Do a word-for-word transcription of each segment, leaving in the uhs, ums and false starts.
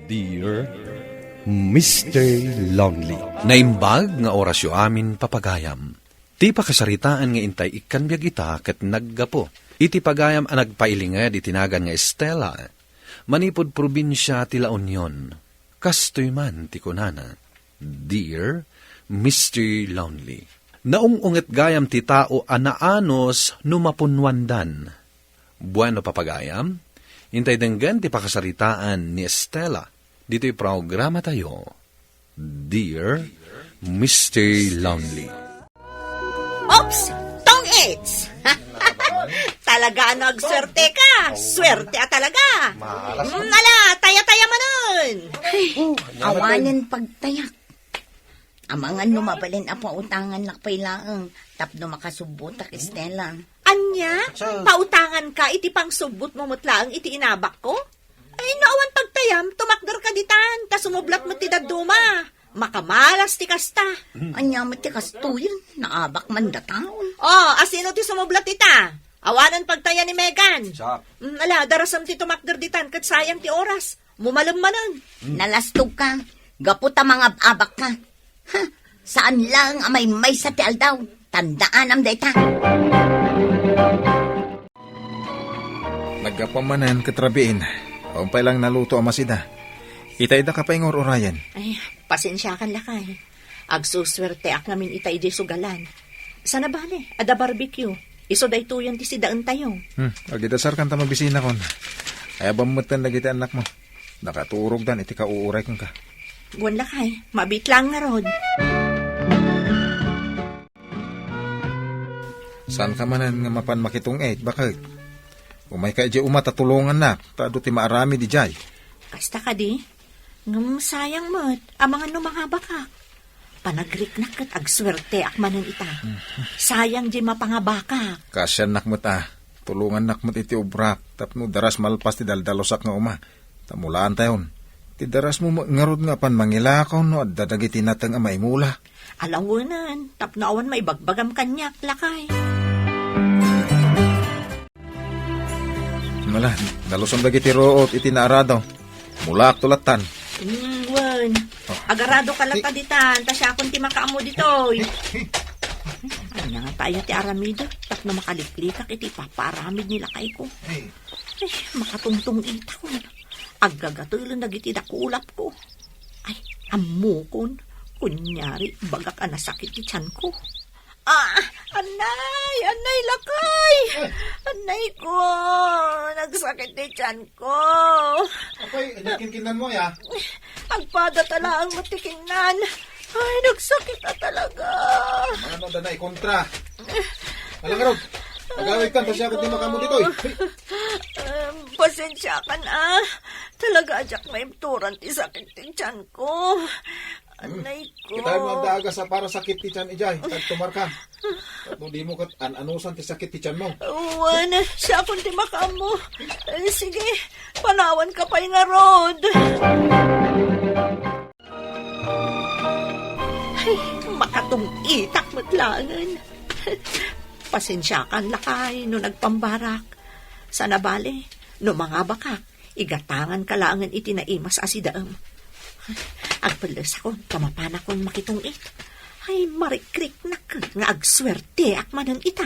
Dear Mister Lonely. Naimbag nga orasyo amin, papagayam. Ti pakasaritaan nga intay ikkan biag ita ket naggapu iti pagayam a nagpailinged iti nagan nga Estela, manipud probinsia ti La Union. Kastoy man ti kunana, "Dear Mister Lonely, naung-unget gayam ti tao a naanus no mapunnuandan." Bueno, papagayam, intay denggen ti pakasaritaan ni Estela ditoy programatayo, Dear Mister Lonely. Oops! Tong-its! Talaga ano agswerte ka? Swerte a talaga! Mm, ala, taya-taya manen! Ay, awanen pagtayak. Amangan no mabalin a pautangannak pay laeng tapno makasubbotak, Estela. Ania? Pautanganka iti pangsubbotmo met laeng iti inabakko? Ay, no awan pagtayam, tumakderka ditan, ta sumublat met ti dadduma. Makamalas ti kasta. Ania met ti kastoyen? Naabak man dataon. Oh, asino ti sumublat ita? Awanen pagtaya ni Megan. Siak. Mm, ala, darasem ti tumakder ditan, ket sayang ti oras. Mumalem manen. Nalastogka. Gapu ta mangab-abakka. Ha? Saan laeng a maymaysa ti aldaw. Tandaanam dayta. Naggapuam manen ket rabiin. Awan pay laeng naluto a masida. Itay daka pay nga ur-urayen. Ay, pasensiakan, lakay. Agsuswerteak ngamin ita idiay sugalan. Sana bale, adda barbecue. Isu daytoyen ti sidaentayo. Hmm, agidasarkan ta mabisinakon. Ayabam metten dagiti annakmo. Nakaturogdan iti kauuray kenka. Wen, lakay, mabiit laeng ngarud. Saanka manen nga mapan makitung-it, baket? Umayka idiay uma ta tulongannak, ta adu ti maaramid idiay. Kasta kadi? Ngem sayang met, amangan no mangabakak. Panagriknak ket agsuerteak manen ita. Sayang diay mapangabakak. Kaasiannak met a, tulongannak met iti obrak, tapno daras malpas ti daldalusak nga uma. Ta mulaantayon. Ti darasmo met ngarud nga apan mangilakaw no adda dagiti nateng a maimula. Alawenen, tapno awan maibagbagam kaniak, lakay. Mala, dalusom dagiti ruot iti naarado. Mulaak to lattan. Mm, wen. Oh. Agarado ka latta ditan, ta siakon ti makaammo ditoy. Ania ngata aya ti aramidek, tapno makaliklikak iti ipapaaramid ni lakayko. Ay. Ay, makatungtung-itakon. Aggagatelen dagiti dakulapko. Ay, ammokon. Kunyari, bagak a nasakit ti tianko. Ah, anay, anay, lakay. Ay. Anay ko, nagsakit ti tianko. Apay, ania kinkinanmo, ya? Agpada ta laeng met ti kinnan. Ay, nagsakit a talaga. Mano da na ikontra? Ala ngarud, agawidkan, ta siak ti makaammo ditoy. Em, pasensiakan a. Talaga a diak maibturan ti sakit ti tianko. Hmm. Anay ko. Kita mo anda agas a para sakit ti tian idiay, tagtumarka. Tapno dimo ket an-anusan ti sakit ti tianmo. Wen, siakon ti makaammo. Eh, sige, panawanka pay ngarud. Ay, makatung-itak met laengen. Pasensiakan, lakay, no nagpambarak. Sana bale, no mangabakak, igatanganka laengen iti naimas a sidaem. Agpellesakon, ta mapanakon makitung-it. Ay, marikriknak nga agsuerteak manen ita.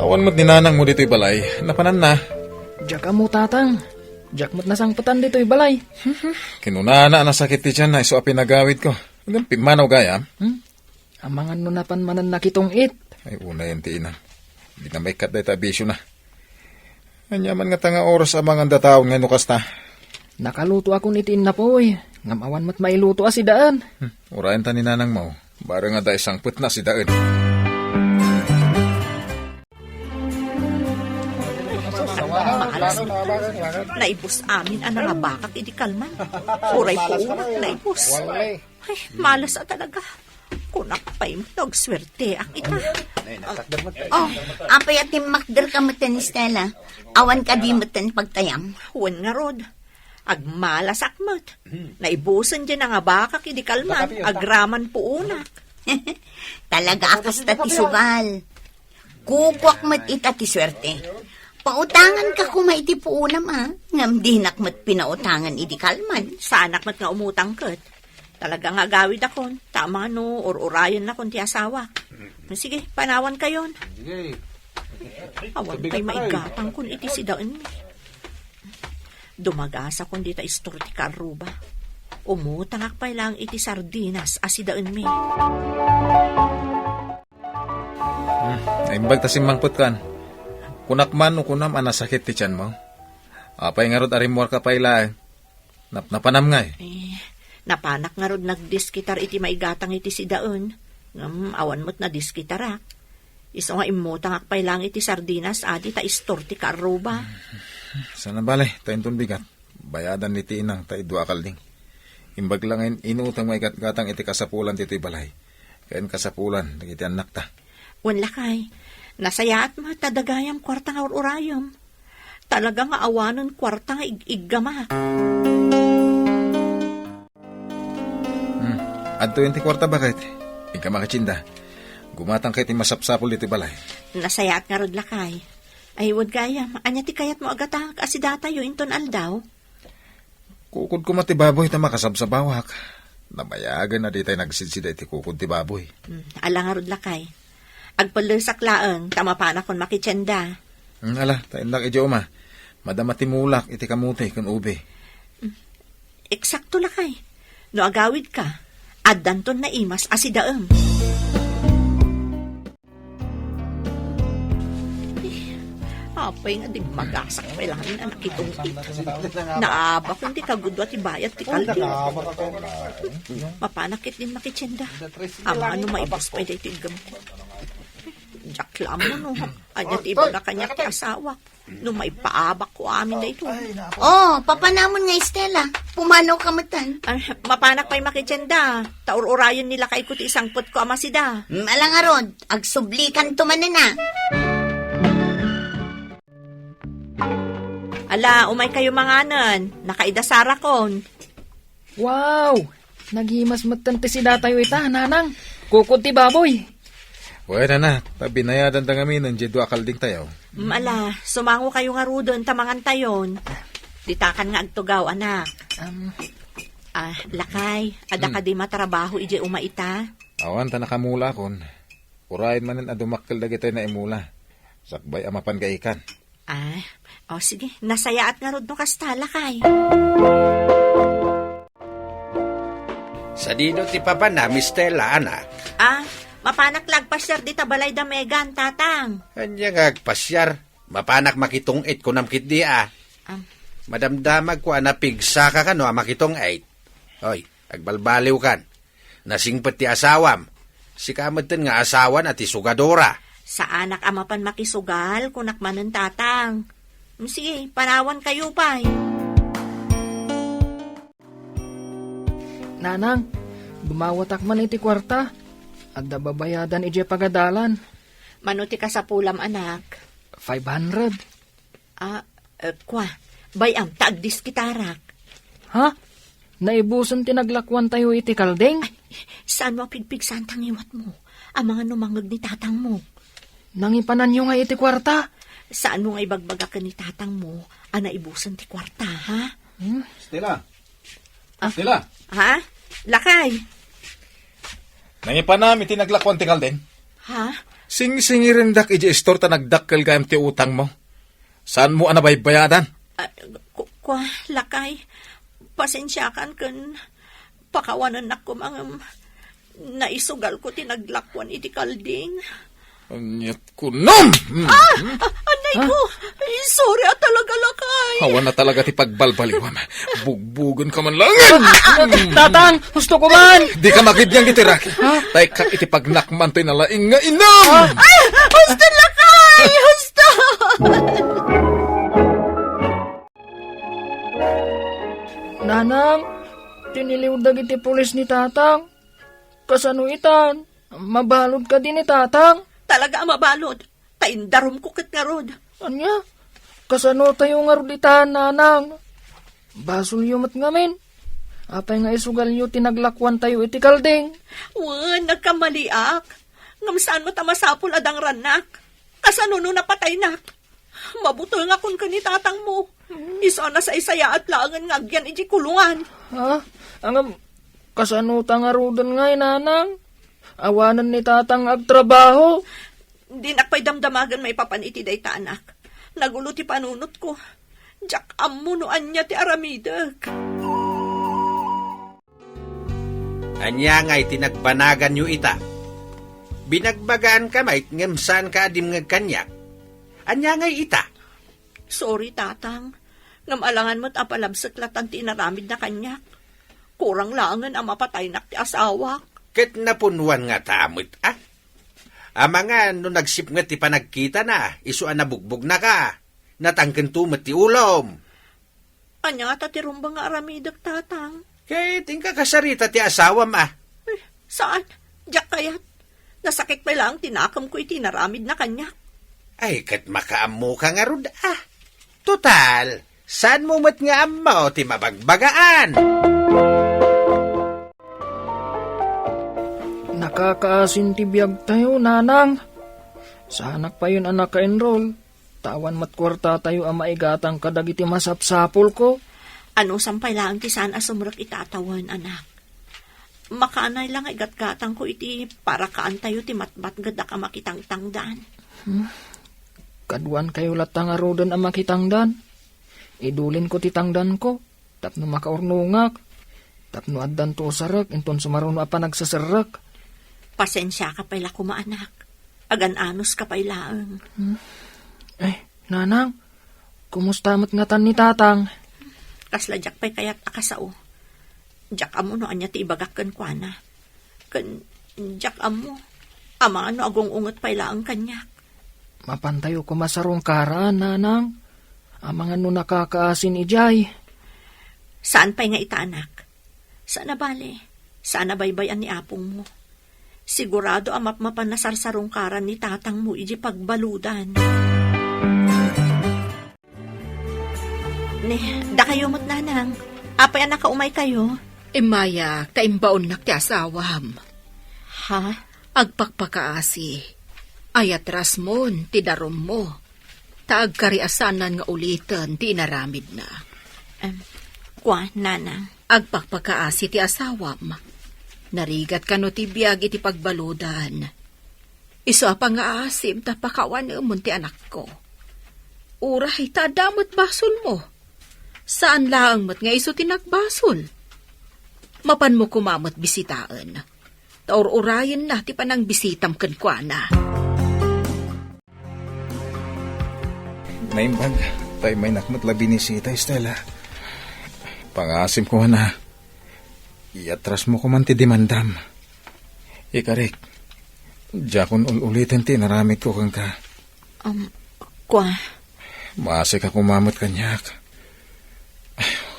Awan met ni nanangmo ditoy balay. Napananna? Diak ammo, tatang. Diak met nasangpetan ditoy balay. Kinunana a nasakit ti tianna isu a pinagawidko. Ngem pimmanaw gayam? Hmm? Amangan no napan manen nakitung-it. Ay, unayen ti ina. Dina maikkat dayta a bisiona. Ania man ngata nga oras a manganda taon nga no kasta? Nakalutoakon iti innapoy, ngem awan met mailuto a sidaen. Hmm, urayen ta ni nanangmo, bareng adda isangpetna a sidaen. Maalas. Naibus amin a nangabakak idi kalman. Uray puonak naibus. Ay, malas a talaga. Kunak pay no agsuerteak ita. Oh, apay a timmakderka metten, Estela? Awan kadi metten pagtayam? Wen ngarud. Agmalasak met. Naibusen diay nangabakak idi kalman, agraman puonak. Talaga a kasta ti sugal. Kukuak met ita ti suerte. Pautanganka koma iti puonam, a? Ngem dinak met pinautangan idi kalman. Saanak met nga umutang ket. Talaga nga agawidakon, ta mano, ur-urayennakon ti asawak. Sige, panawankayon. Sige. Awan pay maigatangkon iti sidaenmi. Dumagasakon dita istor ti karruba. Umutangak pay laeng iti sardinas a sidaenmi. Hmm, naimbag ta simmangpetkan. Kunak man no kunam a nasakit ti tianmo? Apay ngarud a rimmuarka pay laeng? Napnapanam ngay? Eh, napanak ngarud nagdiskitar iti maigatang iti sidaen. Ngem awan met nadiskitarak. Isu nga immutangak pay laeng iti sardinas, adi ta istor ti kaarruba. Saan a bale, ta inton bigat. Bayadan ni ti inang ta idua a kalding. Imbag la nga in-, inutang maigatgatang iti kasapulan ditoy balay. Ken kasapulan dagiti annakta. Wen lakay, nasayaat met ta dagayam kuarta nga ur-urayem. Talaga nga awanen kuarta nga ig-iggamak. Hmm. Adtoyen ti kuarta, baket. Iggamak a tienda. Gumatangka iti masapsapul ditoy balay. Nasayaat ngarud lakay. Ay, wen gayam, ania ti kayatmo a gatangek a sidatayo inton aldaw? Kukud koma ti baboy ta makasabsabawak. Nabayagen a ditay nagsidsida iti kukud ti baboy. Hmm, ala ngarud lakay. Agpellesak laeng ta mapanakon makitienda. Hmm, ala, ta innak idiay uma. Madama ti mulak iti kamote ken ube. Hmm, eksakto lakay. No agawidka, addanton naimas a sidaem. Eh, apay nga dimmagasak pay laeng a nakitungkit. Naabak ti kagudua ti bayad ti kalding. Mapanak ket din makitienda. Amangan no maibus pay daytoy iggamko. Diak la ammo no ania ti ibaga kaniak ti asawak. No maipaabakko amin daytoy. Oh, papanamon nga Estela, pumanawka metten. Ah, mapanak pay makitienda. Ta ur-urayen ni lakayko ti isangpetko a masida. Mm, ala ngarud, agsublikanto manen a. Ala, umaykayo manganen. Nakaidasarakon. Wow! Nagimas metten ti sidatayo ita, nanang. Kukud ti baboy. Wen, anak, ta binayadanta ngaminen diay dua a kaldingtayo. Mm, ala, sumangokayo ngaruden ta mangantayon. Ditakan nga agtugaw, anak. Am. Ah, lakay, adda Hmm. kadi matrabaho idiay uma ita? Awan ta nakamulakon. Urayen manen a dumakkel dagitoy naimula. Sakbay a mapan gaikan. Ah, o sige, nasayaat ngarud no kasta, lakay. Sadino ti papanam, Estela, anak? Ah, mapanak la agpasiar dita balay da Megan, tatang. Ania nga agpasiar? Mapanak makitung-it kunam ketdi a. Am. Madamdamagko a napigsaka kano a makitung-it. Hoy, agbalbaliwkan. Nasingpet ti asawam. Sika metten nga asawan a ti sugadora. Saanak a mapan makisugal, kunak manen, tatang. Sige, panawankayo pay. Nanang, dumawatak man iti kuarta. Adda babayadan idiay pagadalan. Mano ti kasapulam, anak? Five hundred. Ah, eh, kua, bay-am ta agdiskitarak. Ha? Naibusen ti naglakuantayo iti kalding? Ay, saan mo a pigpigsaanta ngiwatmo? Amangan no mangngeg ni tatangmo. Nangipananyo nga iti kuarta? Saan mo nga ibagbaga ken ni tatangmo a naibusen ti kuarta, ha? Hmm? Stella. Ah. Stella. Ha? Lakay. Nangipanam iti naglakuan ti kalding? Ha? Singsingirendak iti istor ta nagdakkel gayam ti utangmo. Saan mo a nabaybayadan? Ah, ku-, kua, lakay. Pasensiakan ken pakawanennak koma ngem naisugalko ti naglakuan iti kalding. Aniat kunam! Ah! Ah, anay ko! Ay, sorry a talaga, lakay. Awan na talaga ti pagbalbaliwam. Bugbugen ka man lang. Tatang, husto ko man! Di ka makidnyang iti raki. Ha? Taykak iti pagnakman toy nalaing nga inam! Ay, husto, lakay! Husto! Nanang, tiniliw dagiti pulis ni tatang. Kasano itan? Mabalud kadi ni tatang? Talaga a mabalud. Ta indarumko ket ngarud. Ania? Kasano tayo ngarud itan, nanang? Basolyo met ngamin. Apay nga isugalyo ti naglakuan tayo iti kalding? Wen, nagkamaliak. Ngem saan met a masapul a dangrannak. Kasano no napataynak? Mabutengakon ken ni tatangmo. Isu a nasaysayaat laengen nga agyan idiay kulungan. Ha? Ngem, kasano ta ngaruden ngay, nanang? Awanen ni tatang agtrabaho. Dinak pay damdamagen maipapan iti dayta, anak. Nagulo ti panunotko. Diak ammo no ania ti aramidek. Ania ngay ti nagbanaganyo ita? Binagbagaanka met ngem saanka a dimngeg kaniak. Ania ngay ita? Sorry, tatang. Ngem alangan met a palabsek latan ti inaramidna kaniak. Kurang laengen a mapataynak ti asawak. Ket napunuan ngata met, a? Amangan no nagsipnget ti panagkitana, isu a nabugbognaka. Natangkento met ti ulom. Ania ngata ti rumbeng nga aramidek, tatang? Ket inka kasarita ti asawam, a? Eh, saan? Diak kayat. Nasakit pay laeng ti nakemko iti inaramidna kaniak. Ay, ket makaammoka ngarud, a? Total, saanmo met nga ammo ti mabagbagaan? Nakakaasin ti biagtayo, nanang. Saanak payen a naka-enroll. Ta awan met kuartatayo a maigatang kadagiti masapsapulko. Anusam pay laeng ti saan a sumrek ita a tawen, anak. Makaanay la nga igatgatangko iti parakaantayo ti matmatgeddak a makitangtangdan. Hmm. Kaduankayo latta ngaruden a makitangdan. Idulinko ti tangdanko tapno makaurnongak, tapno addanto usarek inton sumaruno a panagseserrek. Pasensiaka pay la koma, anak. Agan-anuska pay laeng. Hmm. Eh, nanang, kumusta met ngatan ni tatang? Kasla diak pay kayat a kasao. Diak ammo no ania ti ibagak kenkuana. Ken diak ammo, amangan no agung-unget pay laeng kaniak. Mapantayo koma sarungkaran, nanang. Amangan no nakakaasin idiay. Saan pay nga ita, anak? Saan a bale, saan a baybay-an ni apongmo. Sigurado a mapmapan a sarsarungkaran ni tatangmo idiay pagbaludan. Ne, dakayo met, nanang. Apay a nakaumaykayo? Immayak ta imbaonnak ti asawam. Ha? Agpakpakaasi. Ayatrasmon ti darummo. Ta agkari a saanan nga uliten ti inaramidna. Em, kua, nanang. Agpakpakaasi ti asawam. Narigat kano ti biag iti pagbaludan. Isu a pangaasim ta pakawanemon ti anakko. Uray ta adda met basolmo. Saan laeng met nga isu ti nagbasol. Mapanmo koma met bisitaen. Ta ur-urayenna ti panangbisitam kenkuana. Naimbag, ta immaynak met la binisita, Estela. Pangaasim koma, a. Iyatrasmo koman ti demandam. Ikarik, diakon ul-uliten ti inaramidko kenka. Um, kua. Maasika koma met kaniak.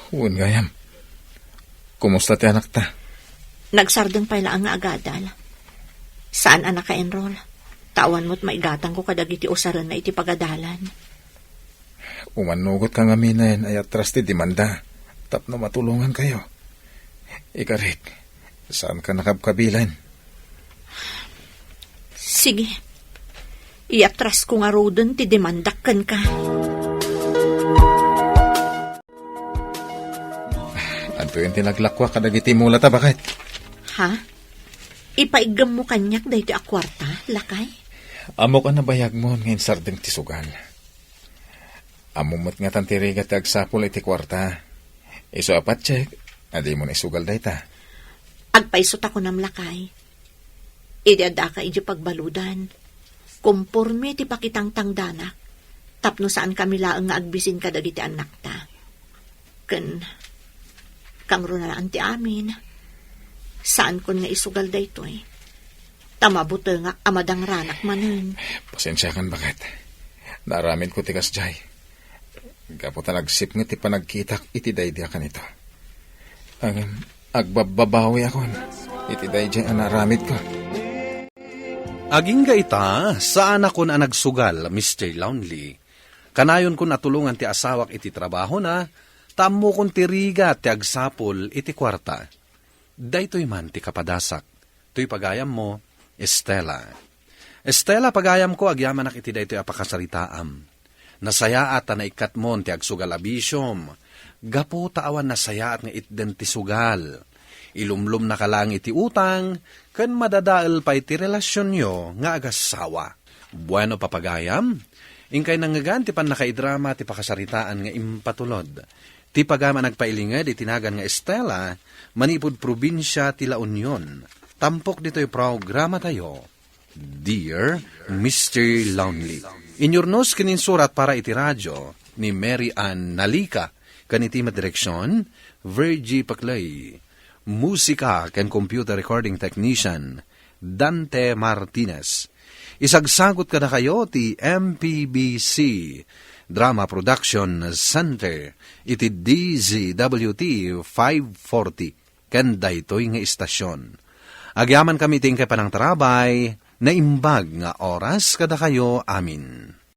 Wen gayam, kumusta ti anakta? Nagsardeng pay laeng nga agadal. Saan a naka-enroll. Ta awan met maigatangko kadagiti usarenna iti pagadalan. Umannugotka ngamin a iyatras ti demanda tapno matulongankayo. Ikarik, saanka nakabkabilan. Sige. Iyatrasko ngaruden ti demandak kenka. Adtoyen ti naglakuak kadagiti mulata, baket. Ha? Ipaiggemmo kaniak daytoy a kuarta, lakay? Ammok a nabayagmon nga insardeng ti sugal. Ammom met ngatan ti rigat ti agsapul iti kuarta. Isu a patsek, a dimon isugal dayta. Agpayso ta kunam, lakay. Idi addaka idiay pagbaludan, komporme ti pakitangtangdanak, tapno saankami laeng nga agbisin kadagiti annakta. Ken, kangrunaan ti amin, saankon nga isugal daytoy. Ta mabutengak a madangranak manen. Pasensiakan, baket. Naaramidko ti kasdiay. Gapu ta nagsipnget ti panagkitak iti daydi a kanito. Ngem agbabbabawiakon iti daydiay a naaramidko. Agingga ita, saanakon a nagsugal, Mister Lonely. Kanayonkon a tulongan ti asawak iti trabahona, ta ammokon ti rigat ti agsapul iti kuarta. Daytoy man ti kapadasak. Toy pagayammo, Estela. Estela, pagayamko, agyamanak iti daytoy a pakasaritaam. Nasayaat ta naikkatmon ti agsugal a bisiom, gapu ta awan nasayaat nga itden ti sugal. Ilumlomnaka laeng iti utang, ken madadael pay ti relasionyo nga agassawa. Bueno, papagayam, inkay nangngegan ti pannakaidrama ti pakasaritaan nga impatulod. Ti pagayam a nagpailinged iti nagan nga Estela, manipud probinsia ti La Union. Tampok ditoy programatayo. Dear Mister Lonely. Inyurnos ken insurat para iti radio ni Mary Ann Nalica, ken iti met direksion, Virgie Paclay. Musika ken computer recording technician, Dante Martinez. Isagsagot kadakayo ti M P B C Drama Production Center iti D Z W T five forty ken daytoy nga istasion. Agyamankami iti inkay panangtarabay, naimbag nga oras kadakayo amin.